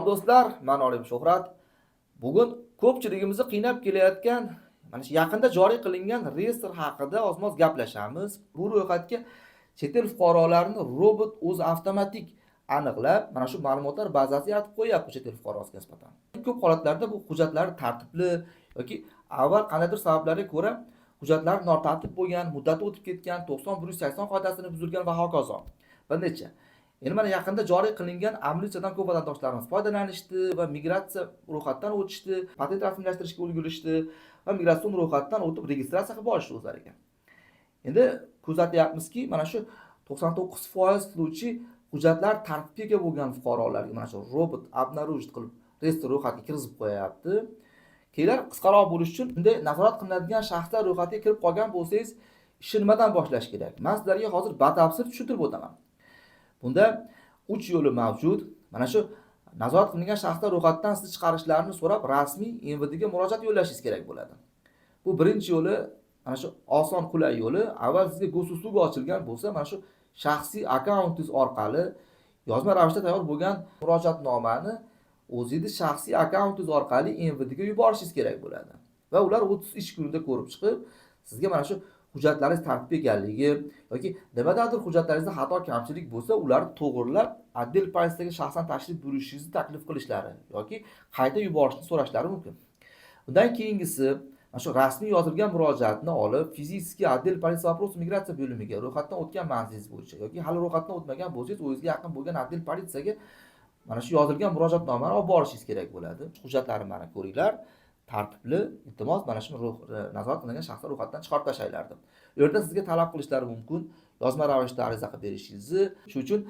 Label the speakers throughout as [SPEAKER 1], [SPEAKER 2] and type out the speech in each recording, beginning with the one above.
[SPEAKER 1] Salom do'stlar, men Olim Shuhrat. Bugun ko'pchiligimizni qiynab kelayotgan mana shu yaqinda joriy qilingan reyestr haqida ozmoz gaplashamiz. Bu ro'yxatga chet el fuqarolarini robot o'zi avtomatik aniqlab, mana shu ma'lumotlar bazasi yaratib qo'yyapti chet el fuqarosiga nisbatan. Ko'p holatlarda bu hujjatlar tartibli yoki avval qandaydir sabablarga ko'ra hujjatlar notartib bo'lgan, muddati o'tib ketgan, 90 180 qoidasini buzilgan va hokazo. Bir necha. Endi mana yaqinda joriy qilingan amnistiyadan ko'p vatandoshlarimiz foydalanishdi va migratsiya ro'yxatdan o'tishdi, patent rasmiylashtirishga ulgurishdi va migratsion ro'yxatdan o'tib registratsiya qilib olishdi o'zlariga. Endi kuzatyapmizki, mana shu 99% случай hujjatlar tartibga ega bo'lgan fuqarolarga mana shu robot обнаружить qilib reyestr ro'yxatga kirgizib qo'yapti. Keyinlar qisqaroq bo'lish uchun bunday nazorat qilinadigan shaxslar ro'yxatiga kirib qolgan bo'lsangiz, ishni nimadan boshlash kerak? Men sizlarga hozir batafsil tushuntirib o'taman. Bunda 3 yo'li mavjud. Mana shu nazorat qilingan shaxslar ro'yxatidan sizni chiqarishlarini so'rab rasmiy МВД ga murojaat yo'llashingiz kerak bo'ladi. Bu birinchi yo'li, mana shu oson, qulay yo'li. Avval sizga госуслуга ochilgan bo'lsa, mana shu shaxsiy akkauntingiz orqali yozma ravishda tayyor bo'lgan murojaatnomani o'zingizni shaxsiy akkauntingiz orqali МВД ga yuborishingiz kerak bo'ladi. Va ular 30 ish kunida ko'rib chiqib, sizga mana shu hujjatlaringiz tartibda ekanligi yoki nimadandir hujjatlaringizda xato kamchilik bo'lsa, ularni to'g'irlab отдел politsiyaga shaxsan tashrif buyurishingizni taklif qilishlari yoki qayta yuborishni so'rashlari mumkin. Undan keyingisi, mana shu rasmiy yozilgan murojaatni olib, физически отдел полиции вопросов migratsiya bo'limiga ro'yxatdan o'tgan manzilingiz bo'yicha yoki hali ro'yxatdan o'tmagan bo'lsangiz, o'zingizga yaqin bo'lgan отдел politsiyaga mana shu yozilgan murojaatnomani olib borishingiz kerak bo'ladi. Hujjatlarni mana ko'ringlar, tartibli, iltimos, mana shuni nazorat qilingan shaxslar ro'yxatidan chiqarib tashlanglar deb. U yerda sizga talab qilishlari mumkin, yozma ravishda ariza qilib berishingizni. Shuning uchun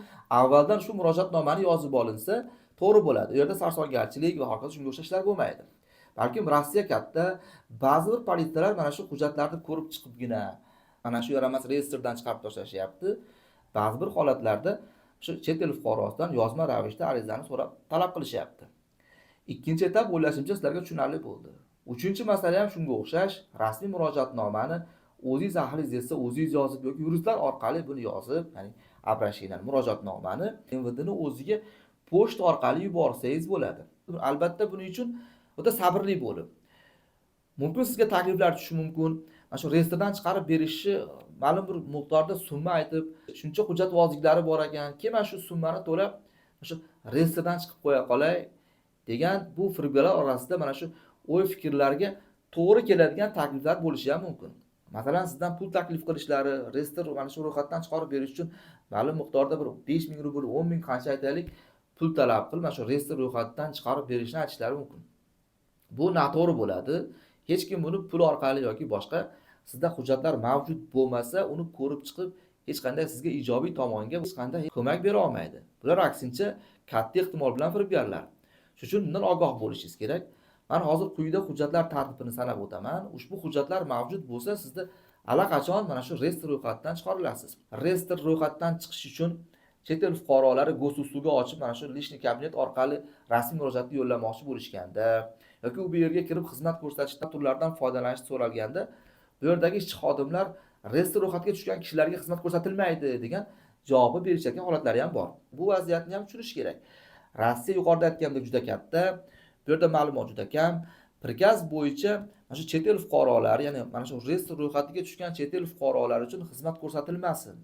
[SPEAKER 1] avvaldan shu murojaatnomani yozib olinsa, to'g'ri bo'ladi. U yerda sarsongarchilik va hokazo shunga o'xshash ishlar bo'lmaydi. Balkim Rossiya katta, ba'zi bir politsiyalar mana shu hujjatlarni ko'rib chiqibgina mana shu yaramas reyestrdan chiqarib tashlashyapti. Ba'zi bir holatlarda shu chet el fuqarosidan yozma ravishda arizani so'rab talab qilishyapti. Ikkinchi etap, o'ylashimcha, sizlarga tushunarli bo'ldi. Uchinchi masala ham shunga o'xshash, rasmiy murojaatnomani o'zingiz ahlingiz desa, o'zingiz yozib yoki yuristlar orqali buni yozib, ya'ni обращение, murojaatnomani МВД ni o'ziga pochta orqali yuborsangiz bo'ladi. Albatta, buning uchun o'ta sabrli bo'lib. Mumkin, sizga takliflar tushishi mumkin. Mana shu reyestrdan chiqarib berishni ma'lum bir miqdorda summa aytib, shuncha hujjat vozliklari bor ekan, keyin mana shu summani to'lab, shu reyestrdan chiqib qo'ya qolay degan bu firibgarlar orasida mana shu o'y fikrlarga to'g'ri keladigan takliflar bo'lishi ham mumkin. Masalan, sizdan pul taklif qilishlari, reyestr mana shu ro'yxatdan chiqarib berish uchun ma'lum miqdorda bir 5000 rubl, 10 ming, qancha aytaylik, pul talab qilib, mana shu reyestr ro'yxatidan chiqarib berishni aytishlari mumkin. Bu noto'g'ri bo'ladi. Hech kim buni pul orqali yoki boshqa sizda hujjatlar mavjud bo'lmasa, uni ko'rib chiqib, hech qanday sizga ijobiy tomonga hech qanday ko'mak bera olmaydi. Bular aksincha katta ehtimol bilan firibgarlar. Shuning uchun bundan ogoh bo'lishingiz kerak. Men hozir quyida hujjatlar tartibini sanab o'taman. Ushbu hujjatlar mavjud bo'lsa, sizda allaqachon mana shu reyestr ro'yxatidan chiqarilasiz. Reyestr ro'yxatidan chiqish uchun chet el fuqarolari госуслуга ochib, mana shu личный кабинет orqali rasmiy murojaatni yo'llamoqchi bo'lishganda yoki u bu yerga kirib xizmat ko'rsatish turlaridan foydalanish so'ralganda, bu yerdagi ishchi xodimlar reyestr ro'yxatiga tushgan kishilarga xizmat ko'rsatilmaydi degan javobni berishayotgan holatlari ham bor. Bu vaziyatni ham tushunish kerak. Rossiya, yuqorida aytganimdek, juda katta. Bu yerda ma'lumot juda kam. Приказ bo'yicha mana shu chet el fuqarolari, ya'ni mana shu reyestr ro'yxatiga tushgan chet el fuqarolari uchun xizmat ko'rsatilmasin,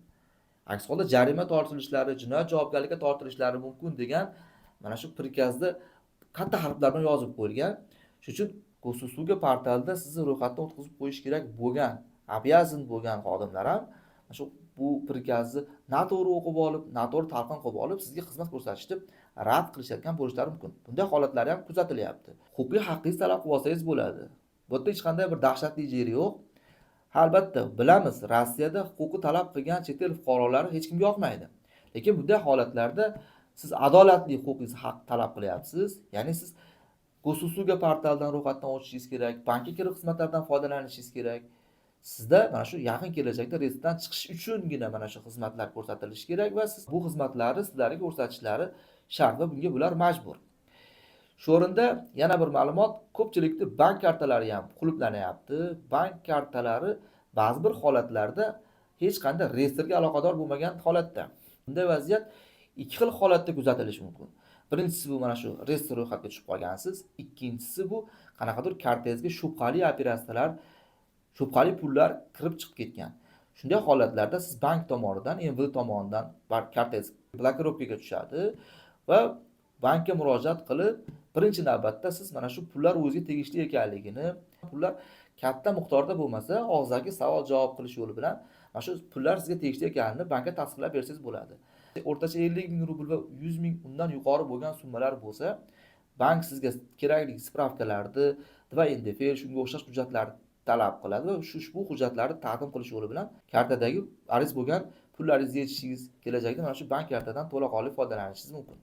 [SPEAKER 1] aks holda jarima tortilishlari, jinoyat javobgarlikka tortilishlari mumkin degan mana shu приказ da katta harflar bilan yozib qo'yilgan. Shuning uchun Госуслуга portalida sizni ro'yxatdan o'tkazib qo'yish kerak bo'lgan, обязан bo'lgan xodimlar ham mana shu bu приказ ni noto'g'ri o'qib olib, noto'g'ri talqin qilib olib, sizga xizmat ko'rsatishni rad qilishayotgan bo'lishlari mumkin. Bunday holatlar ham kuzatilyapti. Huquqiy haqqingizni talab qilib olsangiz bo'ladi. Bu yerda hech qanday bir dahshatli jeri yo'q. Ha, albatta, bilamiz, Rossiyada huquqi talab qilgan chet el fuqarolari hech kimga yoqmaydi. Lekin bunday holatlarda siz adolatli huquqingizni haq talab qilyapsiz. Ya'ni siz Госуслуга portalidan ro'yxatdan o'tishingiz kerak, bankka kirib xizmatlardan foydalanishingiz kerak. Sizda mana shu yaqin kelajakda reyestrdan chiqish uchungina mana shu xizmatlar ko'rsatilishi kerak va siz bu xizmatlarni sizlarga ko'rsatishlari shart va bunga bular majbur. Shu o'rinda yana bir ma'lumot, ko'pchilikni bank kartalari ham qulflanyapti. Bank kartalari ba'zi bir holatlarda hech qanday reyestrga aloqador bo'lmagan holatda. Bunday vaziyat ikki xil holatda kuzatilishi mumkin. Birinchisi bu mana shu reyestr ro'yxatga tushib qolgansiz. Ikkinchisi bu qanaqadir kartangizga shubhali operatsiyalar, shubhali pullar kirib chiqib ketgan. Shunday holatlarda siz bank tomonidan, МВД tomonidan kartangiz блокировка ga tushadi va bankka murojaat qilib, birinchi navbatda siz mana shu pullar o'ziga tegishli ekanligini, pullar katta miqdorda bo'lmasa, og'zaki savol javob qilish yo'li bilan mana shu pullar sizga tegishli ekanini bankka tasdiqlab bersangiz bo'ladi. O'rtacha 50 ming rubl va 100 ming undan yuqori bo'lgan summalar bo'lsa, bank sizga kerakli справка larni va НДФЛ, shunga o'xshash hujjatlarni talab qiladi va shu ushbu hujjatlarni taqdim qilish yo'li bilan kartadagi арест bo'lgan pullaringizni yechishingiz, kelajakda mana shu bank kartadan to'laqonli foydalanishingiz mumkin.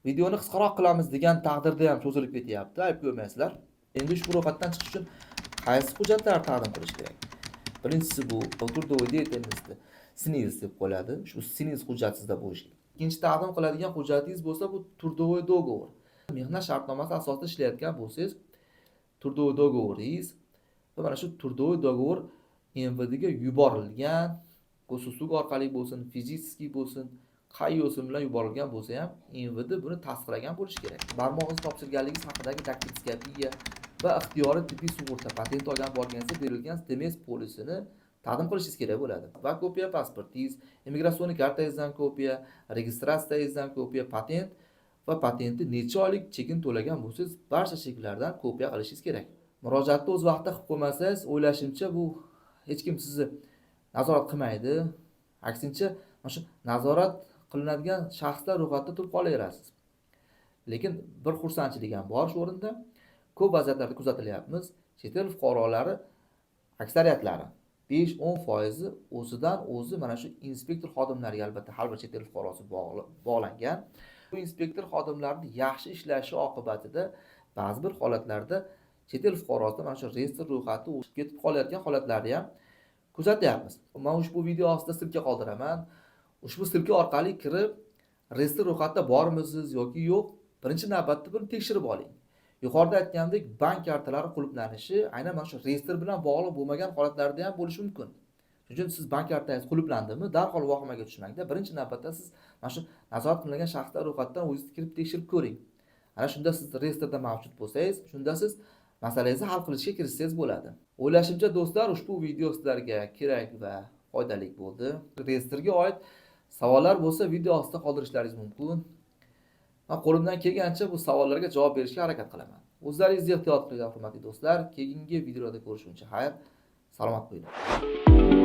[SPEAKER 1] Videoni qisqaroq qilamiz degan taqdirda ham cho'zilib ketyapti, ayb ko'rmaysizlar. Endi ushbu ro'yxatdan chiqish uchun qaysi hujjatlarni taqdim qilish kerak? Birinchisi bu трудовой деятельности СНИЛС deb qo'yiladi. Shu СНИЛС hujjat sizda bo'lishi kerak. Ikkinchi taqdim qiladigan hujjatingiz bo'lsa, bu трудовой договор. Mehnat shartnomasi asosida ishlayotgan bo'lsangiz, трудовой договор ingiz va mana shu трудовой договор МВД ga yuborilgan, Госуслуг orqali bo'lsin, физический bo'lsin, qay yo'sin bilan yuborilgan bo'lsa ham, МВД buni tasdiqlagan bo'lishi kerak. Barmoq izi topshirganligingiz haqidagi daktiloskopiya va ixtiyoriy tibbiy sug'urta, patent olgan borganingizda berilgan ДМС polisini taqdim qilishingiz kerak bo'ladi. Va kopiya pasportingiz, иммиграционный kartangizdan kopiya, registratsiyangizdan kopiya, patent va patentni necha oylik chekini to'lagan bo'lsangiz, barcha cheklardan kopiya qilishingiz kerak. Murojaatni o'z vaqtida qilib qo'ymasangiz, o'ylashimcha, bu hech kim sizni nazorat qilmaydi. Aksincha, mana shu nazorat qilinadigan shaxslar ro'yxatida turib qolaverasiz. Lekin bir xursandchilik ham bor shu o'rinda. Ko'p vaziyatlarda kuzatilyapmiz. Chet el fuqarolari aksariyatlari, 5-10 foizi o'zidan o'zi mana shu inspektor xodimlariga, albatta, har bir chet el fuqarosi bog'langan. Bu inspektor xodimlarni yaxshi ishlashi oqibatida ba'zi bir holatlarda chet el fuqarosida mana shu reyestr ro'yxati o'chib ketib qolayotgan holatlarni ham kuzatyapmiz. Man ushbu video ostida ссылка qoldiraman. Ushbu ссылка orqali kirib, reyestr ro'yxatida bormisiz yoki yo'q, birinchi navbatda buni tekshirib oling. Yuqorida aytgandek, bank kartalari qulflanishi aynan mana shu reyestr bilan bog'liq bo'lmagan holatlarda ham bo'lishi mumkin. Shuning uchun siz bank kartangiz qulflandimi, darhol vahimaga tushmangda. Birinchi navbatda siz mana shu nazorat qilingan shaxslar ro'yxatidan o'zingiz kirib tekshirib ko'ring. Ana shunda siz reyestrda mavjud bo'lsangiz, shunda siz masalangizni hal qilishga kirishsangiz bo'ladi. O'ylashimcha, do'stlar, ushbu video sizlarga kerak va foydali bo'ldi. Reyestrga oid savollar bo'lsa, video ostida qoldirishlaringiz mumkin. Man qo'limdan kelgancha bu savollarga javob berishga harakat qilaman. O'zlaringiz ehtiyot qilinglar, hurmatli do'stlar. Keyingi videolarda ko'rishguncha xayr, salomat bo'linglar.